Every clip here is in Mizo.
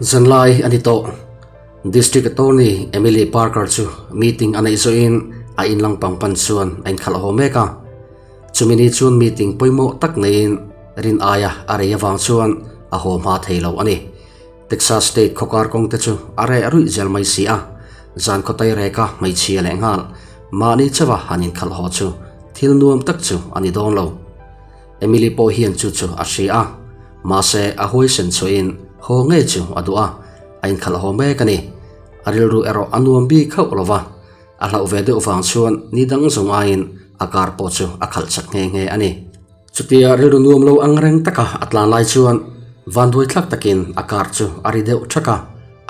Zanlai a ni tawh. District Attorney Emily Parker chu meeting a neih zawhin a in lang pang pan chuan a inkhalh haw mek a. Chumi ni chuan meeting pawimawh tak neiin rin aia a rei avang chuan a haw hma thei lo a ni. Texas State khawkar kawng te chu a reh ruih zel mai si a, zan khawtai reka hmeichhia leh nghal mahni chauha han inkhalh haw chu thil nuam tak chu a ni dawn lo. Emily pawh hian chu chu a hria a, mahse a huaisen chhuahin haw ngei chu a duh a, a inkhalh haw mek a ni. A rilru erawh a nuam bik hauh lo va, a hlauh ve deuh vang chuan ni dang zawng aiin a car pawh chu a khalh chak nghe nghe a ni. Chutia rilru nuam lo ang reng taka a tlan lai chuan vanduai thlak takin a car chu a ri deuh thak a,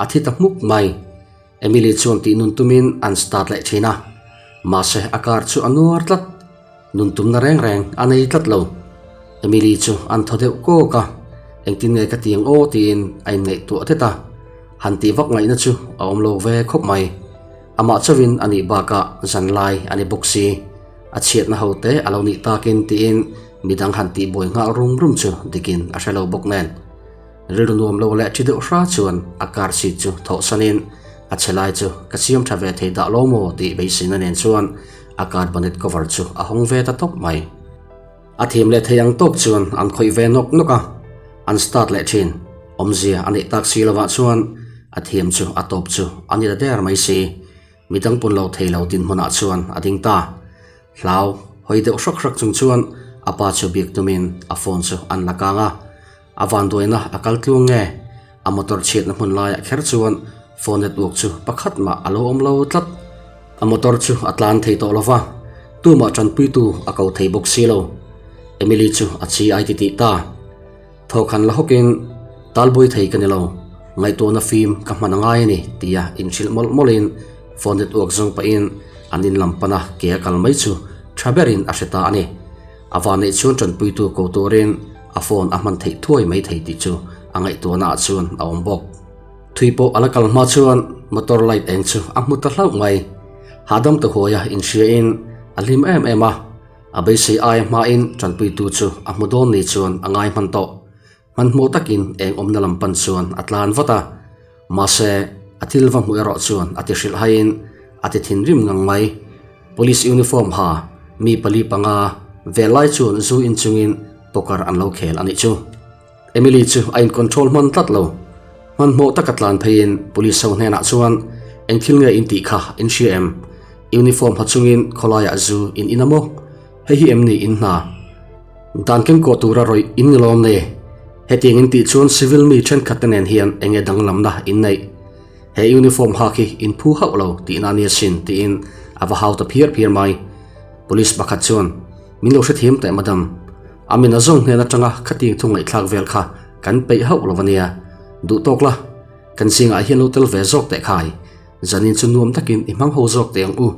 a thi ta hmuk mai. Emily chuan tih nun tumin an start leh thin a, mahse a car chu a nuar tlat. Nun tumna reng reng a nei tlat lo. Emily chu an thaw deuh kawk a, engtin nge ka ti ang aw tiin a inngaihtuah thet a, han tih vak ngaihna chu a awm lo ve khawp mai. Amah chauhin a nih bakah zan lai a ni bawk si. A chhiatna ho te a lo nih takin tiin midang han tihbuai nghal rum rum chu dikin a hre lo bawk nen. Rilru nuam lo leh thi deuh hra chuan a car seat chu thawhsanin a chhe lai chu ka siam tha ve thei dah lo maw tih beiseina nen chuan a car bonnet cover chu a hawng ve ta tawp mai. A thim leh thei ang tawk chuan an khawih ve nawk nawk a, an start leh thin. Awmzia a neih tak si lovah chuan a thiam chu a tawp chu a ni ta der mai si. Midang pun lo thei lo dinhmunah chuan a ding ta. Hlau hawi deuh hrak hrak chung chuan a pa chu bik tumin a phone chu an la kang a. A vanduaina a kal tluang nge? A motor chhiatna hmun laiah kher chuan phone network chu pakhat mah a lo awm lo tlat. A motor chu a tlan thei tawh lo va, tumah tanpuitu a ko thei bawk si lo. Emily chu a chi ai titih ta. Thawkhan la hawkin, Talbuai thei ka ni lo, ngaihtuahna fim ka hman a ngai a ni, tia inhrilh mawlh mawlhin phone network zawng pahin an in lam pana ke a kal mai chu tha berin a hre ta a ni. A vanneih chuan tanpuitu ko turin a phone a hman theih thuai mai thei tih chu a ngaihtuahna ah chuan a awm bawk. Thui pawh a la kal hma chuan motor light eng chu a hmu ta hlauh mai. Hahdam ta huaia inhriain a hlim em em a, a beisei aia hmain tanpuitu chu a hmu dawn ni chuan a ngai hman tawh. Hmanhmawh takin eng awmna lam pan chuan a tlan vat a, mahse a thil va hmuh erawh chuan a ti hrilh haiin a ti thinrim ngang mai. Police uniform ha mi pali panga vel lai chuan zu in chungin poker an lo khel a nih chu. Emily chu a in control hman tlat lo. Hmanhmawh taka tlan pheiin police ho hnenah chuan eng thil nge in tih kha in hria em? Uniform ha chungin khawlaiah zu in in a maw? Hei hi em ni in hna? Dan kengkawh tura rawih in ni lawm nei. Hetiang in tih chuan civil mi thenkhat te nen hian eng nge danglamna in neih? He uniform hak hi in phu hauh lo tihna a nia sin tiin a va hau ta phiar phiar mai. Police pakhat chuan, Min lo hrethiam teh madam. A min a zawng hnen atanga khatiang thu ngaihthlak vel kha kan peih hauh lo a nia. Duh tawk la, kan zingah hian lo tel ve zawk teh khai. Zanin chu nuam takin i hmang ho zawk teh ang u.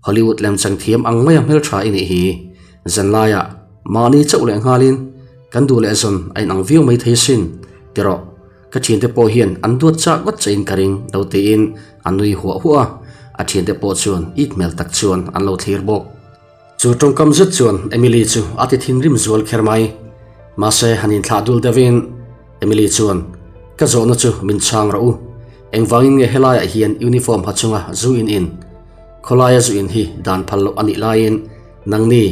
Hollywood lemchang thiam ang maia hmeltha i nih hi. Zanlaiah mahni chauh leh nghalin kan duh leh zawn a inang viau mai thei sin ti rawh. Ka thiante pawh hian an duat chak ngawt che in ka ring lo tiin a nui huah huah a, a thiante pawh chuan it hmel tak chuan an lo thlir bawk. Chu tawngkam zet chuan Emily chu a ti thinrim zual kher mai. Mahse han inthlah dul deuhin Emily chuan, Ka zawhna chu min chhang rawh u. Engvangin nge helaiah hian uniform ha chunga zu in in? Khawlaia zu in hi dan phal loh a nih laiin nangni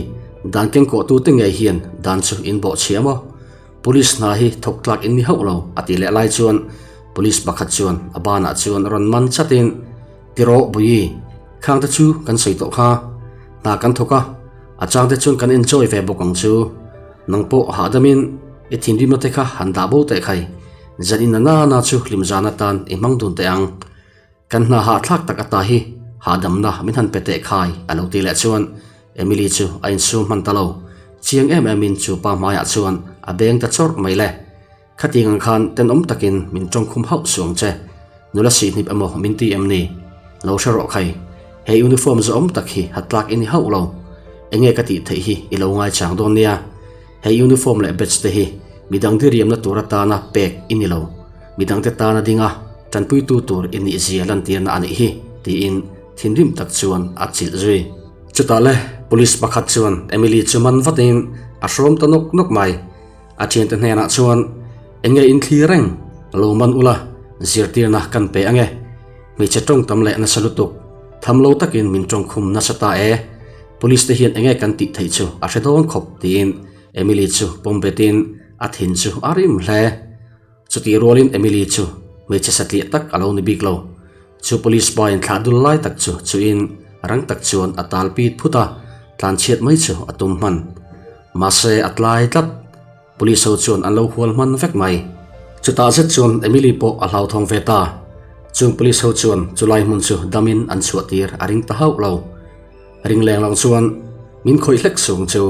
dan kengkawhtute ngei hian dan chu in bawh chhia maw? Police hna hi thawk tlak in ni hauh lo a tih leh lai chuan police pakhat chuan a banah chuan rawn man chatin, Ti rawh Buii, khangte chu kan sawi tawh kha. Hna kan thawk a, a changte chuan kan enjoy ve bawk ang chu. Nang pawh hahdamin i thinrimna te kha han dah bo teh khai. Zan in na na chu hlimzan atan i hmang dun teh ang. Kan hna hahthlak tak ata hi hahdamna min han pe teh khai a lo ti leh chuan Emily chu a insum hman ta lo. Chiang em em in chu pa hmaiah chuan a beng ta chawrh mai le. Khatiang ang khan tenawm takin min tawngkhum hauh suh ang che. Nula sihnip emaw min ti em ni? Lo hre rawh khai. He uniform zawhawm tak hi ha tlak i ni hauh lo. Enge ka tih theih hi i lo ngaichang dawn nia. He uniform leh badge te hi midang diriamna tur atana pek i ni lo. Midangte tana dinga tanpuitu tur i nih zia lantirna a nih hi, tiin thinrim tak chuan a chilh zui. Chutah le police pakhat chuan Emily chu man vatin a hrawm ta nawk nawk mai. A thiante hnenah chuan, Enge in thlir reng? Lo man ula, Zirtirna kan pe ange. Hmeichhe tawng tam leh nasa lutuk. Tham lo takin min tawng khum nasa ta e. Police te hian enge kan tih theih chu a hre dawn khawp tiin Emily chu pawm betin a thin chu a rim hle. Chutih rualin Emily chu hmeichhe satliah tak a lo ni bik lo. Chu police pa in thlah dul lai tak chu chuin rang tak chuan a tal pit phut a, tlanchhiat mai chu a tum hman. Mahse a tlai tlat. Police ho chuan an lo hual hman vek mai. Chutah zet chuan Emily pawh a hlauthawng ve ta. Chung police ho chuan chulai hmun chu damin an chhuah tir a ring ta hauh lo. Ring leng lo chuan min khawih hlek sung chu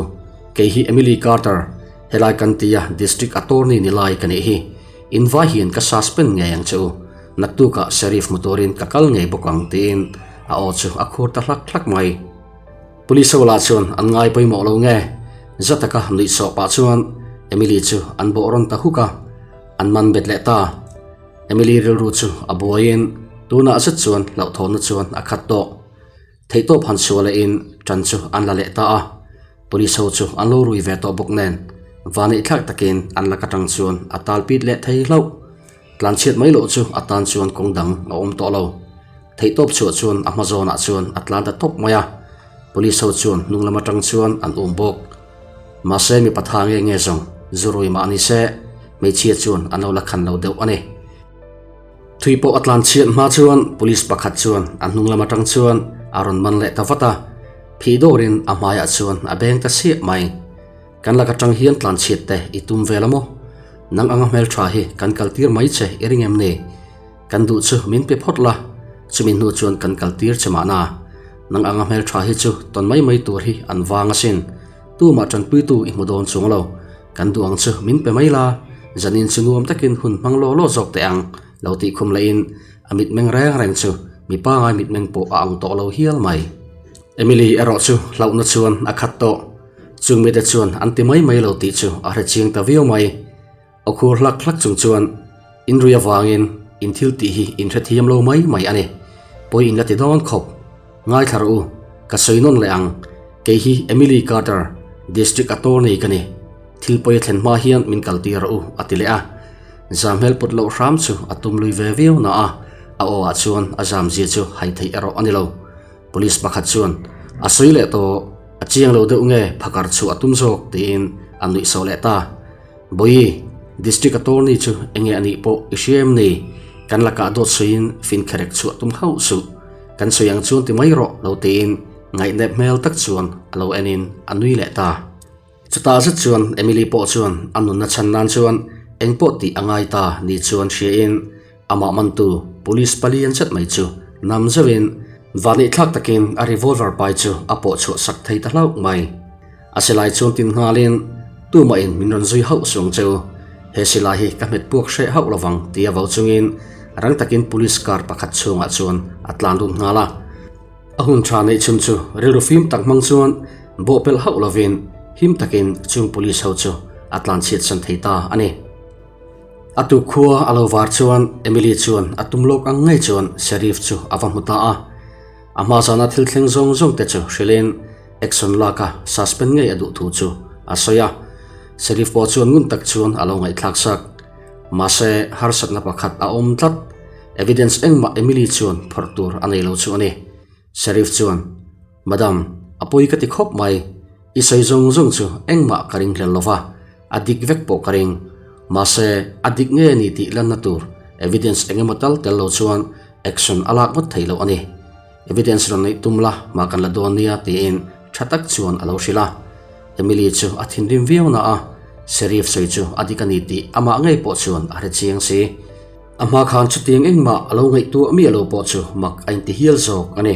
kei hi Emily Carter, helai kan tia District Attorney ni lai ka nih hi. In vai hian ka suspend ngei ang che u. Naktukah Sheriff hmu turin ka kal ngei bawk ang tiin a aw chu a khur ta hlak hlak mai. Police ho lah chuan an ngai pawimawh lo nge? Za taka nuih sawh pah chuan Emily chu an bawh rawn ta huk a, an man bet leh ta. Emily rilru chu a buaiin tunah zet chuan hlauhthawnna chuan a khat tawh. Theihtawp han suah lehin ṭan chu an la leh ta a, Police ho chu an lo rui ve tawh bawk nen vaneihthlak takin an lak aṭang chuan a tal pit leh thei hlauh. Tlanchhiat mai loh chu a tan chuan kawng dang a awm tawh lo. Theihtawp chhuah chuan a hma zawnah chuan a tlan ta tawp mai a, Police ho chuan hnung lam atang chuan an um bawk. Mahse mipa tha nge nge zawng zu rui mah ni se, hmeichhia chuan an lo la khan lo deuh a ni. Thui pawh a tlanchhiat hma chuan Police pakhat chuan a hnung lam atang chuan a rawn man leh ta vat a, phih dawrin a hmaiah chuan a beng ta siah mai. Kan lak atang hian tlanchhiat te i tum vel a maw? Nang anga hmeltha hi kan kaltir mai che i ring em ni? Kan duh chu min pe phawt la, chumi hnu chuan kan kaltir che mahna. Nang anga hmeltha hi chu tawn mai mai tur hi an vang asin. Tumah tanpuitu i hmu dawn chung lo. Kan duh ang chu min pe mai la, zanin chu nuam takin hun hmang law law zawk teh ang, lo tih khum lehin a mitmeng reng reng chu mi pangai mitmeng pawh a ang tawh lo hial mai. Emily erawh chu hlauhna chuan a khat tawh. Chung mite chuan an ti mai mai lo tih chu a hre chiang ta viau mai. Aw khur hlak hlak chung chuan in rui avangin in thil tih hi in hrethiam lo mai mai a ni. Pawi in la ti dawn khawp. Ngaithla rawh u, ka sawi nawn leh ang. Kei hi Emily Carter, District Attorney ka ni. Thil pawi a thlen hma hian min kaltir rawh u, a ti leh a. Zam hmel put loh hram chu a tum lui ve viau na a, a aw ah chuan a zam zia chu hai theih erawh a ni lo. Police pakhat chuan a sawi leh tawh, a chiang lo deuh nge phakar chhuah a tum zawk tiin a nuih sawh leh ta. Bawi, District Attorney chu enge a nih pawh i hria em ni? Kan lakah dawt sawiin fin kherek chhuah tum hauh suh. Kan sawi ang chuan ti mai rawh lo tiin ngaihnep hmel tak chuan a lo enin a nui leh ta. Chutah zet chuan Emily pawh chuan a nunna chhan nan chuan eng pawh tih a ngai ta ni chuan hriain amah mantu police palian zet mai chu nam zeuhin vanihthlak takin a revolver pai chu a pawh chhuah sak thei ta hlauh mai. A silai chuan tin nghalin tumahin min rawn zui hauh suang cheu, he silai hi ka hmet puak hreh hauh lovang tia vo chungin rang takin police car pakhat chhungah chuan a tlan lut nghal a. A hun tha neih chhun chu rilru fim tak hmang chuan bawhpelh hauh lovin him takin chung police ho chu a tlanchhiat san thei ta a ni. A tuk khua a lo var chuan Emily chuan a tum lawk ang ngei chuan Sheriff chu a va hmu ta a. A hma zana thil thleng zawng zawng te chu hrilhin action lak a suspend ngei a duh thu chu a sawi a. Sheriff pawh chuan ngun tak chuan a lo ngaihthlak sak. Mahse harsatna pakhat a awm tlat. Evidence engmah Emily chuan phawrh tur a nei lo chu a ni. Sheriff chuan, Madam, a pawi ka ti khawp mai. I sawi zawng zawng chu engmah ka ring hlel lo va, a dik vek pawh ka ring. Mahse, a dik nge ni tih lanna tur evidence eng emaw tal tel lo chuan action a lak ngawt thei lo a ni. Evidence rawn neih tum la mah kan la dawn nia tiin tha tak chuan a lo hrilh a. Emily chu a thinrim viau na a, Sheriff sawi chu a dik a ni tih amah ngei pawh chuan a hre chiang si. A hma khan chutiang engmah a lo ngaihtuah miah lo pawh chu mak a inti hial zawk a ni.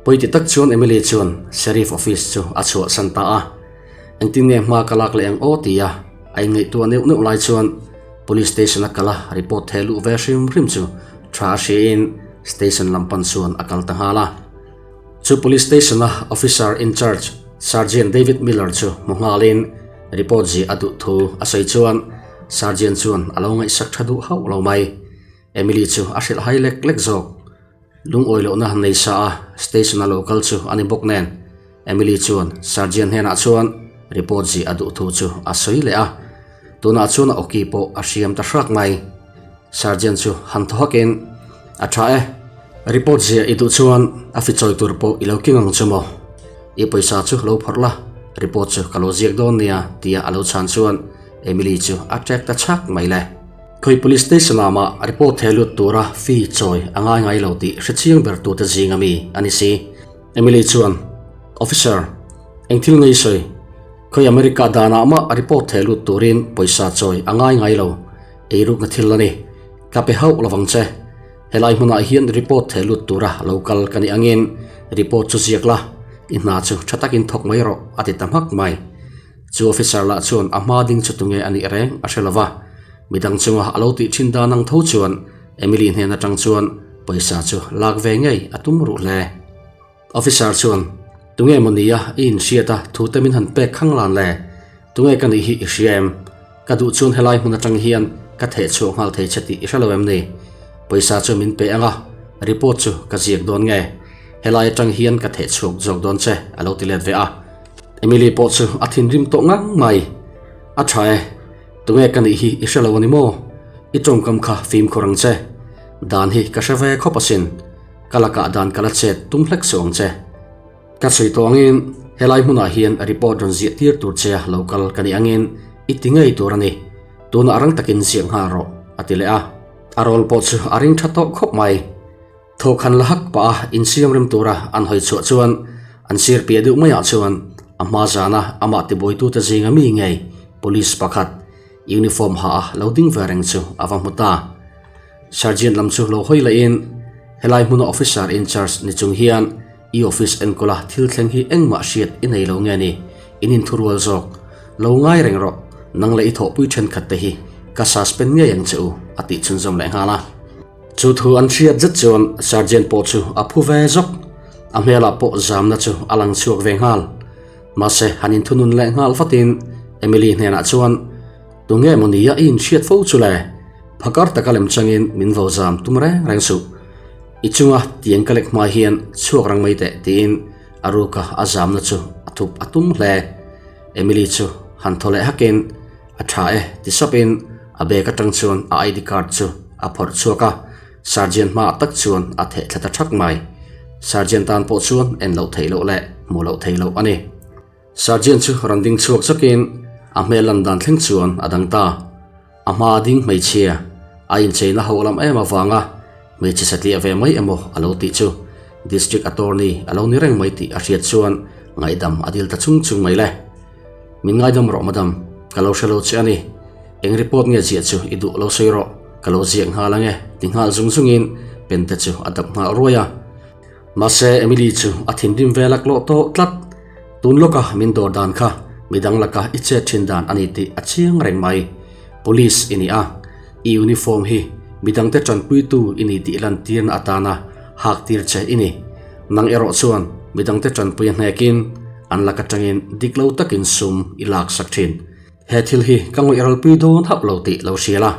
Pawiti tak chuan Emily chuan Sheriff office chu a chhuahsan ta a. Engtin nge hma ka lak leh ang aw tia a inngaihtuah neuh neuh lai chuan Police station a kal a, report theh luh ve hrim hrim chu tha a hriain station lam pan chuan a kal ta nghal a. Chu Police station a officer in charge Sergeant David Miller chu hmu nghalin report zih a duh thu a sawi chuan Sergeant chuan a lo ngaihsak tha duh hauh lo mai. Emily chu a hrilh hai lek lek zawk. Lungawi lohna nei sa a station a lo kal chu a ni bawk nen Emily chuan Sergeant hnenah chuan report zih a duh thu chu a sawi leh a. Tunah chuan a awki pawh a hriam ta hrak mai. Sergeant chu han thaw hakin, A tha e, report ziah i duh chuan a fi chawi tur pawh i lo keng ang chu maw? I pawisa chu lo phawrh la, report chu ka lo ziak dawn nia, tia a lo chhan chuan Emily chu a ṭek ta chhak mai le. Khawi Police Station ah mah report thei lut tura fee chawi a ngai ngai lo tih hre chiang ber tute zinga mi a ni si. Emily chuan, Officer, eng thil ngei sawi? Khawi America danah mah report thei lut turin pawisa chawi a ngai ngai lo, eirukna thil a ni. Ka pe hauh lovang che. Helai hmunah hian report thei lut tura lo kal ka nih angin report chu ziak la, i hna chu tha takin thawk mai rawh, a ti ta hmak mai. Chu officer lah chuan a hma ding chu tunge a nih reng a hre lo va, midang chunga a lo tih thin dan ang tho chuan Emily hnen atang chuan pawisa chu lak ve ngei a tum ruh hle. Officer chuan, Tunge maw nia i inhriat a thu te min han pek khang lan le? Tunge ka nih hi i hria em? Ka duh chuan helai hmun atang hian ka theh chhuah nghal thei che tih i hre lo em ni? Pawisa chu min pe ang a, report chu ka ziak dawn nge? Helai atang hian ka theh chhuak zawk dawn che a lo ti let ve a. Emily pawh chu a thinrim tawh ngang mai. A tha e, tunge ka nih hi i hre lo a ni maw? I tawngkam kha fimkhur ang che. Dan hi ka hre ve khawp asin. Ka lakah dan ka la chet tum hlek suh ang che. Ka sawi tawh angin helai hmunah hian report rawn ziah tir tur che a lo kal ka nih angin i ti ngei tur a ni. Tunah rang takin ziah nghal rawh, a ti leh a. A rawl pawh chu a ring tha tawh khawp mai. Thawkhan la hak pah a insiam rem tura an hawi chhuah chuan an sir piah deuh maiah chuan a hma zana amah tibuaitute zinga mi ngei police pakhat uniform ha a lo ding ve reng chu a va hmu ta. Sergeant lam chu lo hawi lahin helai hmuna officer in charge ni chung hian i office enkawla thil thleng hi engmah hriat i nei lo nge ni? In inthurual zawk. Lo ngai reng rawh, nang leh i thawhpui thenkhat te hi ka suspend ngei ang che u a tih chhunzawm leh nghal a. Chu thu an hriat zet chuan Sergeant pawh chu a phu ve zawk. A hmelah pawh zamna chu a lang chhuak ve nghal. Mahse han inthunun leh nghal vatin Emily hnenah chuan, Tunge maw nia i inhriat fo chu le? Phakar taka lem changin min vo zam tum reng reng suh. I chunga tiang ka lek hma hian chhuak rang mai teh tiin a ruka a zamna chu a thup a tum hle. Emily chu han thaw leh hakin, A tha e, ti sapin a bag atang chuan a ID card chu a phawrh chhuak a, Sergeant hmaah tak chuan a theh thla ta thak mai. Sergeant tan pawh chuan en loh theih loh leh hmuh loh theih loh a ni. Sergeant chu rawn ding chhuak zakin a hmel lan dan thleng chuan a dang ta. A hmaa ding hmeichhia, a incheina ho lam em avanga hmeichhe satliah ve mai emaw a lo tih chu District Attorney a lo ni reng mai tih a hriat chuan ngaihdam a dil ta chung chung mai le. Min ngaidam rawh madam, ka lo hre lo che a ni. Eng report nge ziah chu i duh lo sawi rawh, ka lo ziak nghal ange ti nghal zung zungin pen te chu a dap nghal ruai a. Mahse Emily chu a thinrim ve laklawh tawh tlat. Tun lawka min dawr dan kha midang laka i chet thin dan a ni tih a chiang reng mai. Police i ni a, i uniform hi midangte tanpuitu i ni tih lantirna atana hak tir che i ni. Nang erawh chuan midangte tanpui a hnekin an lak atangin dik lo takin sum i lak sak thin. He thil hi ka ngawih ralpui dawn hauh lo tih lo hria la,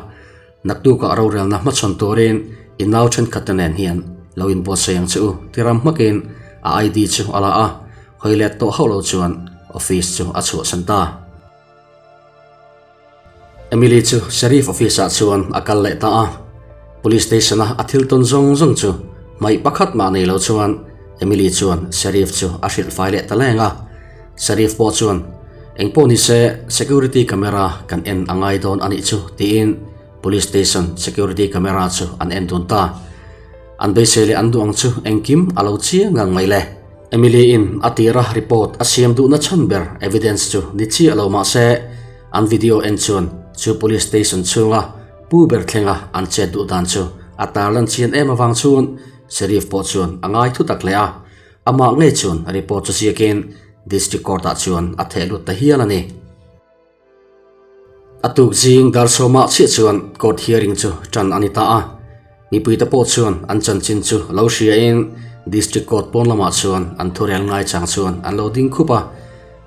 naktukah rorelna hmachhawn turin i nau thenkhatte nen hian lo inbuatsaih ang che u ti ram hmakin a ID chu a la a, hawi let tawh hauh lo chuan office chu a chhuahsan ta. Emily chu Sheriff office ah chuan a kal leh ta a, Police station a a thil tawn zawng zawng chu hmaih pakhat mah nei lo chuan Emily chuan Sheriff chu a hrilh fai leh ta leng a. Sheriff pawh chuan, Eng pawh ni se security camera kan en a ngai dawn a nih chu tiin Police station security camera chu an en dun ta. An beisei leh an duh ang chu engkim a lo chiang ngang mai le. Emily in a tira report a siam duhna chhan ber evidence chu ni chiah lo mah se, an video en chuan chu police station chhunga pu ber thlenga an chet duh dan chu a tarlan chian em avang chuan Sheriff pawh chuan a ngai thu tak hle a, amah ngei chuan report chu ziakin District Court ah chuan a theh lut ta hial a ni. A tuk zing dar sawmah chiah chuan court hearing chu tan a ni ta a, mipuite pawh chuan an chanchin chu lo hriain district court pawn lamah chuan an thurel ngai chang chuan an lo ding khup a,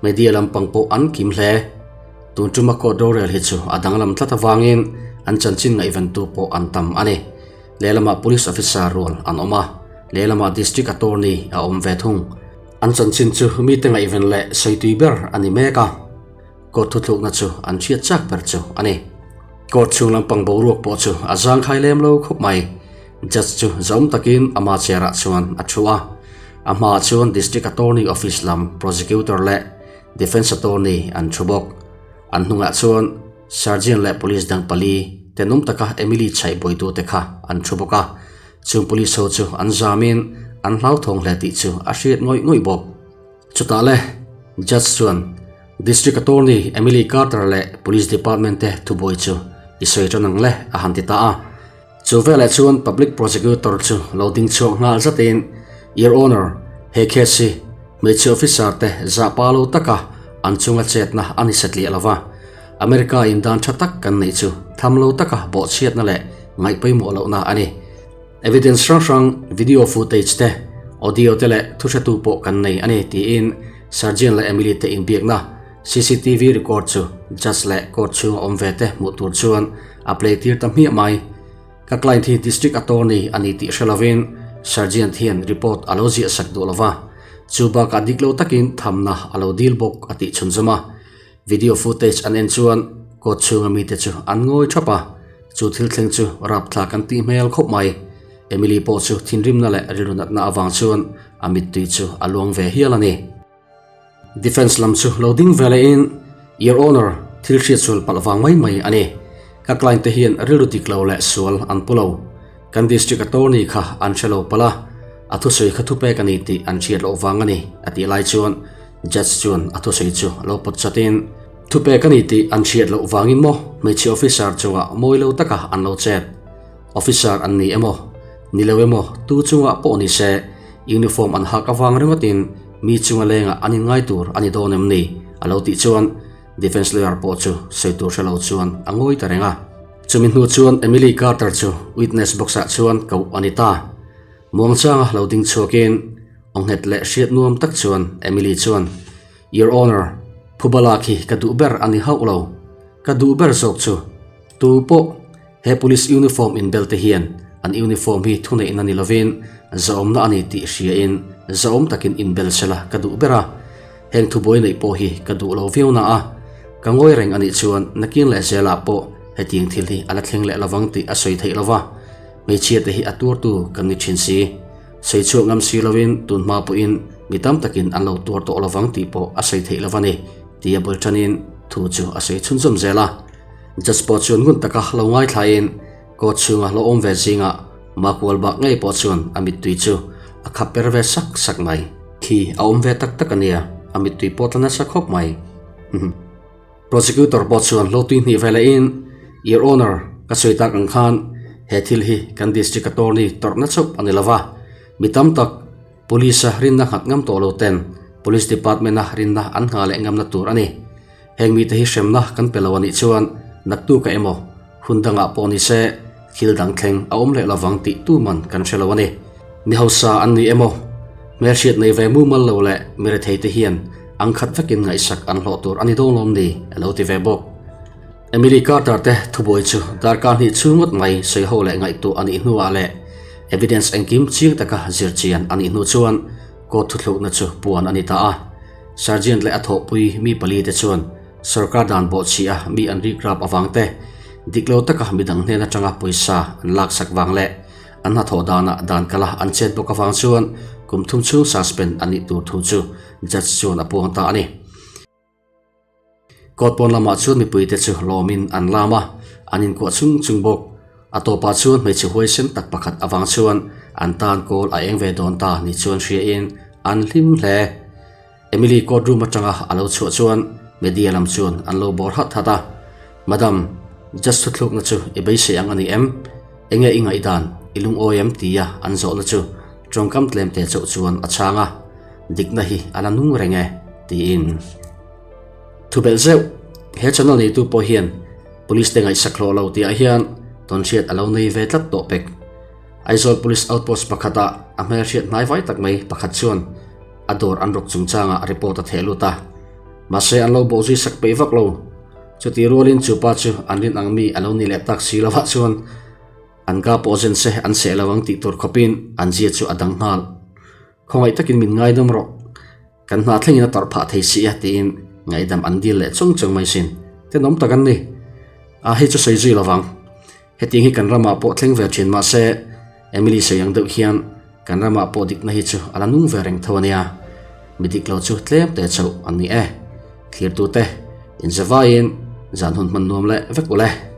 media lampang pawh an kim hle. Tun tuma court rorel hi chu a danglam tlat avangin an chanchin ngaihventu pawh an tam a ni. Lehlamah police officer rual an awm a, lehlamah district attorney a awm ve thung. An chanchin chu mite ngaihven leh sawitui ber a ni mek a. Court thuthlukna chu an hriat chak ber chu a ni. Court chhung lampang boruak pawh chu a zangkhai lem lo khawp mai. Judge chu zawm takin ama chair ah chuan a thu a. A hmaah chuan District Attorney Office lam Prosecutor leh Defence Attorney an thu bawk. An hnungah chuan Sergeant leh Police dang pali tenawm taka Emily chhaih buaitute kha an thu bawk a. Chung Police ho chu an zamin an hlauthawng hle tih chu a hriat ngawih ngawih bawk. Chutah le, Judge chuan District Attorney Emily Carter leh Police Department te thubuai chu i sawi tan ang le a han ti ta a. Chu veleh chuan Public Prosecutor chu lo ding chhuak nghal zatin, Your Honour, he case hi hmeichhe officer te zahpa lo taka an chunga chetna a ni satliah lova, America in dan tha tak kan neih chu tham lo taka bawhchhiatna leh ngaihpawimawh lohna a ni. Evidence hrang hrang, video footage te, audio te leh thuhretu pawh kan nei a ni, tiin Sergeant leh Emily te inbiakna cctv record chu judge leh court chhunga awm ve te hmuh tur chuan a play tir ta hmiah mai. Ka client hi district attorney a ni tih hre lovin Sergeant hian report a lo ziah sak duh lova, chu bakah dik lo takin thamna a lo dil bawk a tih chhunzawm a. Video footage an en chuan court chhunga mite chu an ngawi thap a, chu thil thleng chu rapthlak an tih hmel khawp mai. Emily pawh chu thinrimna leh rilru natna avang chuan a mittui chu a luang ve hial a ni. Defence lam chu lo ding ve lehin, Your Honour, thil hriatsual palh vang mai mai a ni. Ka client te hian rilru dik lo leh sual an pu lo. Kan District Attorney kha an hre lo palh a, a thusawi kha thupek a ni tih an hriat loh vang a ni, a tih lai chuan Judge chuan a thusawi chu lo pawt chatin, Thupek a ni tih an hriat loh vangin maw hmeichhe officer chungah mawi lo taka an lo chet? Officer an ni emaw, ni lo emaw, tu chungah pawh ni se, uniform an hak avang ringawtin mi chunga lengah an inngai tur a ni dawn em ni? a lo tih chuan Defence lawyer pawh chu sawi tur hre lo chuan a ngawi ta reng a. Chumi hnu chuan Emily Carter chu witness box ah chuan koh a ni ta. Muangchanga lo ding chhuakin aw nghet leh hriat nuam tak chuan Emily chuan, Your Honour, phuba lak hi ka duh ber a ni hauh lo. Ka duh ber zawk chu tu pawh he police uniform inbel te hian an uniform hi thuneihna ni lovin zahawmna a ni tih hriain zahawm takin inbel sela ka duh ber a. Heng thubuai neih pawh hi ka duh lo viau na a, ka ngawi reng a nih chuan nakin leh zelah pawh hetiang thil hi a la thleng leh lovang tih a sawi theih lova, hmeichhia te hi a tuartu kan ni thin si. Sawi chhuak ngam si lovin tun hma pawhin mi tam takin an lo tuar tawh lovang tih pawh a sawi theih lova ni, tia bul tanin thu chu a sawi chhunzawm zel a. Judge pawh chuan ngun taka lo ngaithlain court chhunga lo awm ve zingah Mark Wahlberg ngei pawh chuan a mittui chu a khap per ve sak sak mai. Khi a awm ve tak tak a nia, a mittui pawh tla nasa khawp mai. Prosecutor pawh chuan hlawhtui hnih ve lehin, Your Honour, ka sawi tak ang khan he thil hi kan District Attorney tawrhna chauh a ni lo va, mi tam tak Police-a rinna nghat ngam tawh lo ten Police Department-a rinna an nghah leh ngamna tur a ni. Heng mite hi hremna kan pe lo a nih chuan naktuka emaw hun dangah pawh ni se thil dang thleng a awm leh lovang tih tuman kan hre lo a ni. Mi hausa an ni emaw hmelhriat nei ve mumal lo leh mi rethei te hian ang khat vekin ngaihsak an hlawh tur a ni dawn lawm ni a lo ti ve bawk. Emily Carter te thubuai chu darkar hnih chhung ngawt mai sawi ho leh ngaihtuah a nih hnuah leh evidence engkim chiang taka zir chian a nih hnu chuan court thuthlukna chu puan a ni ta a. Sergeant leh a thawhpui mi palite chuan sorkar dan bawhchhia mi an rikrap avang te, dik lo taka midang hnen atanga pawisa an laksak vang leh an hnathawh danah dan kala an chet bawk avang chuan kum thum chhung suspend a nih tur thu chu judge chuan a puang ta a ni. Court pawn lamah chuan mipuite chu lawmin an lam a, an inkuah chung chung bawk. A tawpah chuan hmeichhe huaisen tak pakhat avang chuan an tan kawl a eng ve dawn ta ni chuan hriain an hlim hle. Emily court room atanga a lo chhuah chuan media lam chuan an lo bawr hat hat a, Madam, judge thuthlukna chu i beisei ang a ni em? Enge i ngaihdan, i lungawi em? tia an zawhna chu tawngkam tlemte chauh chuan a chhang a, Dikna hi a la nung reng e, tiin. Thubelh zeuh, he channel neitu pawh hian Police te ngaihsak hlawh lo tihah hian tawnhriat a lo nei ve tlat tawh pek. Aizawl Police Outpost pakhatah a hmelhriat hnai vai tak mai pakhat chuan a dawr an rawk chungchangah report a theh lut a. Mahse an lo bawhzui sak peih vak lo. Chutih rualin chu pa chu an rin ang mi a lo ni leh tak si lovah chuan an ka pawh zen se an seh lo ang tih tur khawpin an zia chu a dang nghal. Khawngaih takin min ngaidam rawh. Kan hna thlengin a tawrh phah thei si a tiin ngaihdam an dil leh chung chung mai sin. Tenawm tak an ni. A hei chu sawi zui lovang. Hetiang hi kan ramah pawh thleng ve thin mahse Emily sawi ang deuh hian kan ramah pawh dikna hi chu a la nung ve reng tho a nia. Mi dik lo chu tlem te chauh an ni e. Thlirtute, inzavaiin zan hun hman nuam leh vek u le.